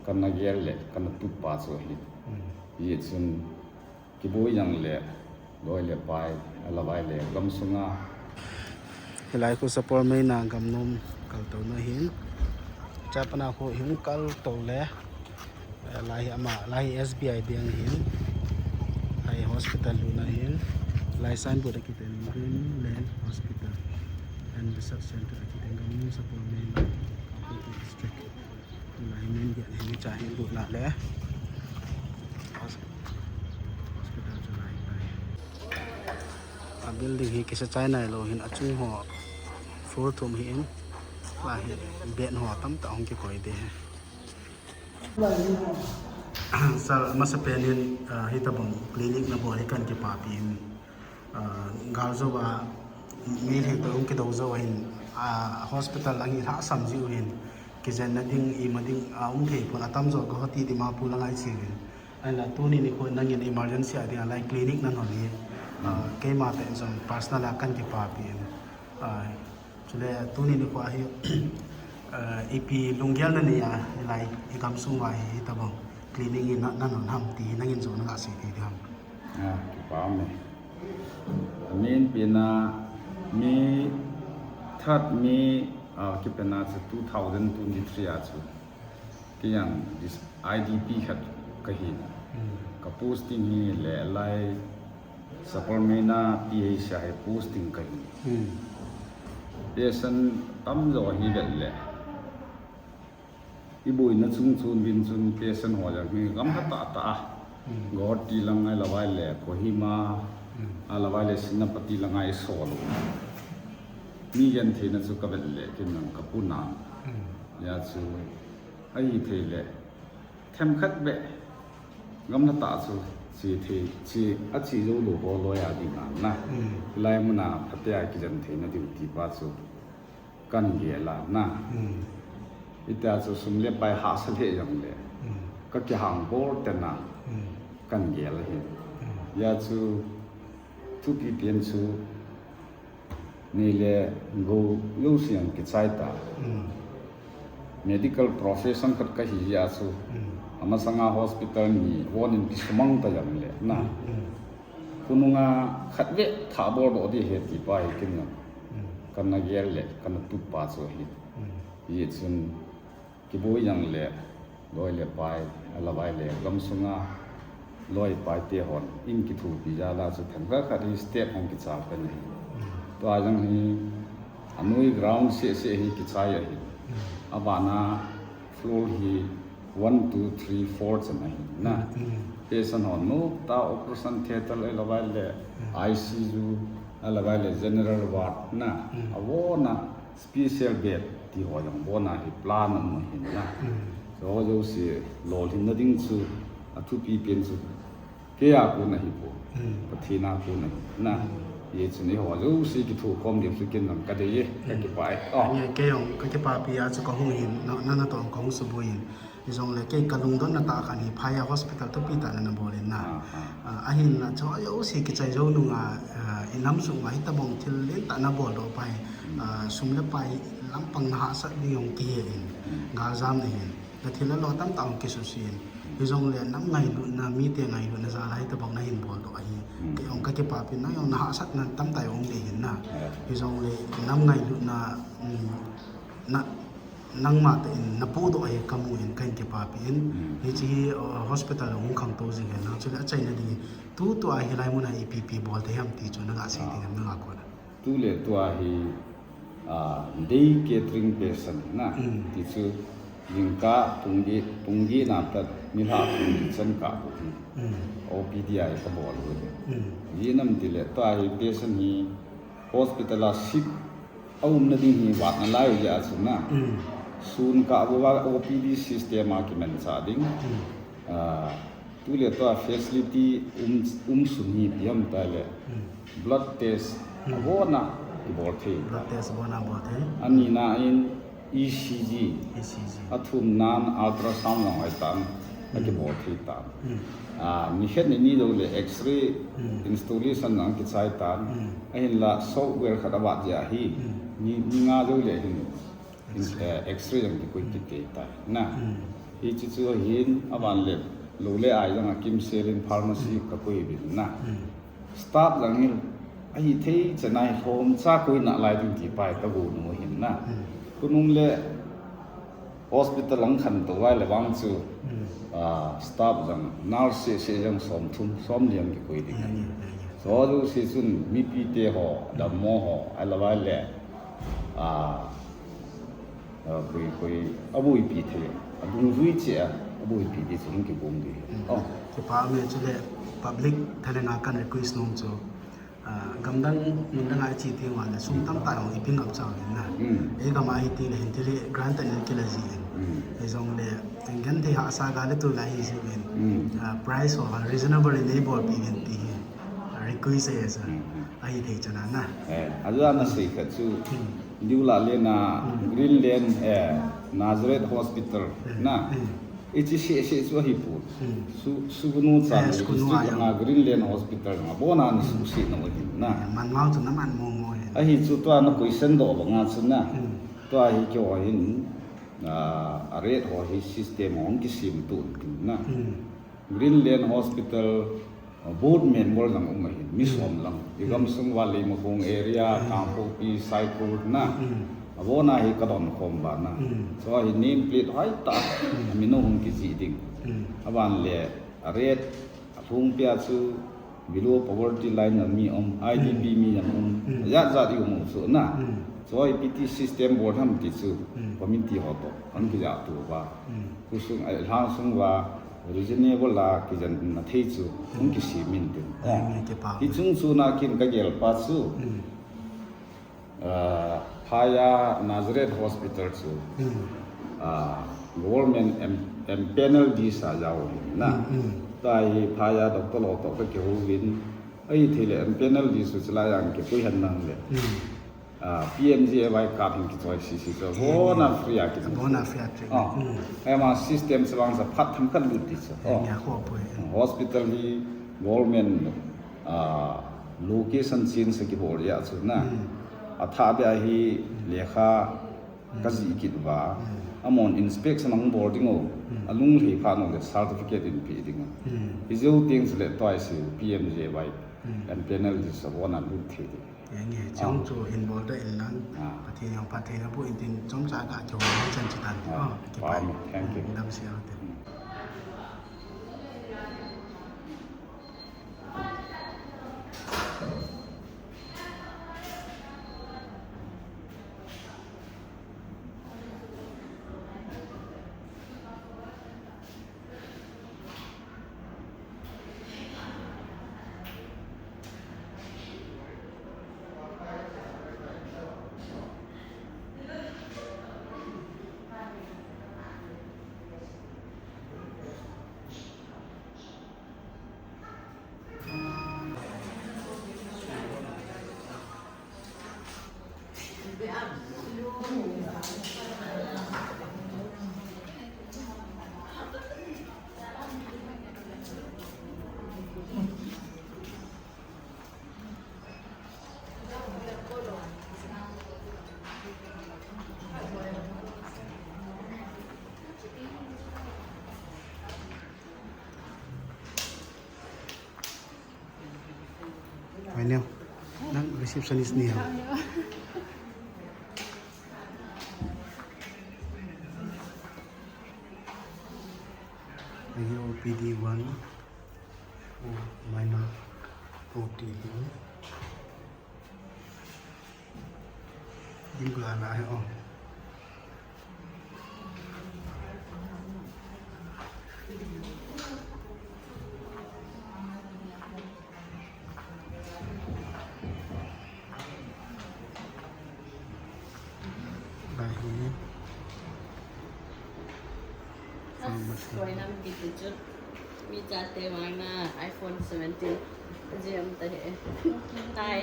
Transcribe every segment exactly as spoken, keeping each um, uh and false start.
Kana gel le kana tup pa chu ahi. Hichun kiboi jong le loi le pai, alavai le gamsunga. Hilai khu Sapormeina gamnom kaltouna ahin. Chapana khu hung kaltou le, eh, lai hi ama, lai hi S B I bank ahin. Lai hospital lutna ahin. Lai signboard a kiten Greenland Hospital and Research Center a kiten, gamnom Sapormeina, Kangpokpi District. Lai main gate hi cha hi lut na le. Hos-, hospital chu lai tai. A building hi kisa chai nailou hin, achung ho floor thum ahin. Lai hi bed ho tamtah hung kikoi te. Sir, amasapen in, ah, hitobang clinic nabol hi kahin kipapi in. Ah, gal jouva, mi lheh toh hung kidou jou ahin, ah, hospital lang hi lhasam jiu ahin, kijenna ding, ima ding, ah, um thei pon, atamjo Guwahati, Dimapur langa iche uvin. Ahinla tuni nikho nangin emergency a dinga lai clinic nanahon hi, ah, keima tah in jong personal a kahin kipapi in. Ah, Chule tuni nikho hi, eh, ipi lunggel nanei a, hilai igamsung uva hi, hitobang clinic hi na, nanahon ham ti hi nangin jong naga sei thei ding ham? Ah, kipa um e. Amin pena mi third mi, ah, kipena chu two thousand twenty-three a chu. Kei jong dis-, I D P khat kahi. Hmm. Ka posting hi le lai Sapormeina P H C a hi posting kahi. Hmm. Patient tamjo hi vet le. Iboina chung chun uvin chun patient ho jong hi gamla tah tah a. Hmm. Guwahati lang ahilouleh Kohima, hmm, ahilouleh Senapati langa isol u. Mi gentheina chu kavet le, kei jong kapuna. Hmm. Hijeh chun Ahithei le, themkhat beh gamla tah chu che thei, che, ache jou lou ho loi a dinga na. Mm. Hilai muna phatea kijen theina diu ti pa chu kahin gel a na. Mm. Hitia chu sum le pai hahsa lheh jong le, mm, kakihang bol tena, mm, kahin gel ahi. Mm. Hijeh chun thupi pen chu Nei le gou jouse jong kichai ta. Mm. Medical profession khat kahi jeh a chu. Mm. Amasanga hospital ni von in kisumang ta jong le na. Mm. Khonunga khatvei thabol doh ding ahi ti pa hi kei jong. Mm. Kana gel le, kana tup pa chu ahi. Mm. Hichun Kiboi jong le, loi le pai, ahilouleh gamsunga loi pai te hon, in kithopi jal a chu themkhat khat hi step hung kichai pen ahi. Tua jong hi, anoi ground seh seh hi kichai ahi. Abana floor hi one, two, three, four chan ahi na. Patient hon nop ta operation theatre ahilouleh I C U, ahilouleh general ward na. Avon a Special bed ti ho jong abon a hi plan um ahin na. Mm. Chu jouse lolhinna ding chu athupi pen chu kei a kon ahi poi. Mm. Pathen a kon ahi na. Mm. Hichun eiho jouse kithokhom ding chu kei jong kadei e, mm, kakipah e. Oh. Nge kei jong kakipapi a chu kahung hin, na, na, natoh kahung suboi in. Hijongle kei kalungdonna tah khat hi phai a hospital thupi tah nana bol in na. Ah, ah. Ah, ahinla chu jouse kichai jou nunga, ah, inam sunga hitobang thil lentah nabol doh pa hi. Hmm. Ah, sum le pai lampang nahahsat ding jong kihe in. Hmm. Galjam nahin. Nathil le lo tamtah jong kisusen. Hmm. Hijongle nam ngailutna, mite ngailutna jal a hitobang nahin bol doh ahi. Hmm. Kei jong kakipapi, nang jong nahahsatna tamtah jong um ding ahin na. Yeah. Hijongle nam ngailutna, um, na, nangma tah in napohdoh ahi kamu in kahin kipapi in. Mm. Hiche hi, uh, hospital hung khangtou jing ahin na. Chule achaina ding in, tu, tua hilai muna ipi ipi bol thei ham ti chu naga sei ding ham, naga kon a. Tu le tua hi, ah, day catering patient na. Mm. Ti chu jingkah pung get, pung get na tah milhah pung get chan kah bou hi. Mm. O P D a hi kabol u hi. Mm. Ijeh inem itile tua hi patient hi hospital a shift aumna ding hi vatna lai jeh a chu na. Mm. Sun kah bou a O P D system a kimanchah ding. Mm. Ah, tu le tua facility um, um sun hi ipi ham itile. Mm. Blood test, mm, abon a kibol thei. Blood test abon a bol thei. Anina in E C G. E C G. Athumna in ultrasound jong ahitan. Mm. Akibol thei tan. Mm. Ah, nikhat nini jou le X-ray, mm, installation jong kichai tan. Mm. Ahinla software khat avat jeh ahi. Mm. Ni, ni nga jou le hin, hin, X-ray, eh, X-ray jong kikoi kit thei tai. Na. Mm. Hiche chu ahin, aban le, lou le ai jong a kimsel in pharmacy ka koi uvin na. Staff jong hin, ahi thei chan a hi lhom cha koi nalai ding ti pa hi ka gon u ahin na. Khonung le hospital lang khantou vai le vang chu, ah, staff jong, nurse seh seh jong som thum, som li kikoi ding ahi. Chu jouse chun mipi te ho, dammo ho, ahilou vai le, ah, ah, koi, koi, aboipi thei, adungjui cheh a, aboipi ding chu hung kigong ding ahi. Oh. Kipa um e. Chule public thalheng a kan request nom chu, ah, gamdang, mundang a iche teng uva le sum tamtah jong i ping up chauvin na. Eigam a hiti le hin thil hi granted in kila ji in. Hijongle, genthei hahsa ga le tulai hi ji uvin. Ah, price ho reasonable in eibolpi uvin ti hi request ahi sir. Ahi thei chan a na. Eh, ajeh a nasei khat chu, New Lale na, Greenland, eh, Nazareth Hospital na. Hiche seh seh chu ahipon. Su, Sugnu chan, eh, Sugnu district a lang a Greenland Hospital lang a, abon a na suhset nau ahin na. Manmao chu na man mong mong ahin. Ahi chu tua na question doh bang a chu na. Tua hi keiho hin, ah, a rate ho hi system hung kisem to in tin na. Greenland Hospital, ah, board member jong um ahin, mi som lang. I gamsung uva Leimakhong area, Kangpokpi, Saikul na. Abon a hi ka don khom uva na. Chu hi name plate hoitah, amin u hung kijih ding. Aban le, a rate, alhungpi a chu below poverty line a mi um, I D P mi jong um, ajat jat i um u chu na. Chu hi ipi ti system bol ham ti chu, committee ho toh, hung kijah to uva. Khosung, eh, lhangsung uva, reasonable a kijen na thei chu, hung kisem in tin. Ahi, kipa. Hiche chung chon a kin ka gel pa chu, ah, phai a Nazareth Hospital chu, ah, government em, empanel list a jao ahin na. Tua hi phai a doctor ho toh ka kihou uvin, ahi thei le empanel list chu chulai a kikoi hen lang le. Ah, P M J A Y card hin kichoi sese chu. Abon a free a kichoi. Abon a free a treatment. Ah. Ema system chu vang chu phat themkhat lut ding chu. Hospital hi government, ah, location change a kibol jeh a chu na. Athah beh a hi lekha ka jih kit uva. Amahon inspection ahung bol ding u. Alung lhai phat u le certificate in pe ding u. Hijou teng chule tua hi P M J A Y empanel list a abon a lut thei ding. Henge, chang chu hin bol ta in lang. Ah. Pathen jong phatthei naboh in tin chomcha ga kihou chan chu tan. Ah, oh, kipa. Thank you. Damsel u te. Mai neo, nang receptionist ni ham? Ahi O P D one, o minor O P D. Dim kala na he o. Lai hi. Pharmacy. Koi nam kiti chu. Mi chate vang na iPhone seventeen. Jam ta he. Hi.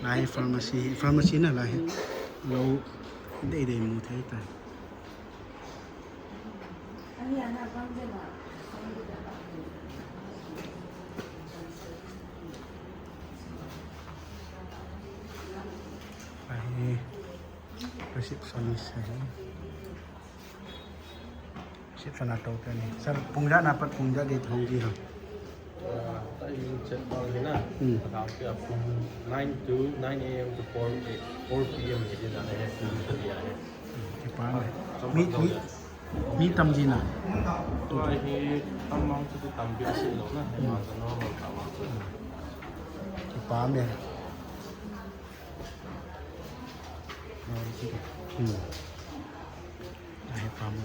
Lai pharmacy, pharmacy na lai. Lou dei dei mu thei tai. Ahi, receptionist ahi. Sana to tani. Sir, pung ijat na pat pung ijat gei thong ji ham? Tahi chet bang hi na. Hmm. Thang pia pung nine to nine a.m. to four a, four p.m. hi din na he pung ta dia he. Kipa me. Mi mi mi tam ji na. Tua hi tam mang chu tam pia si lo na. He ma sa normal ta mang chu. Kipa me. Hmm. Ai pa mo.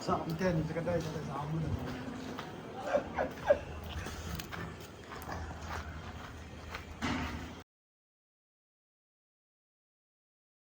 Sa ang ten, sa kadai, sa kadai, sa ang mo na.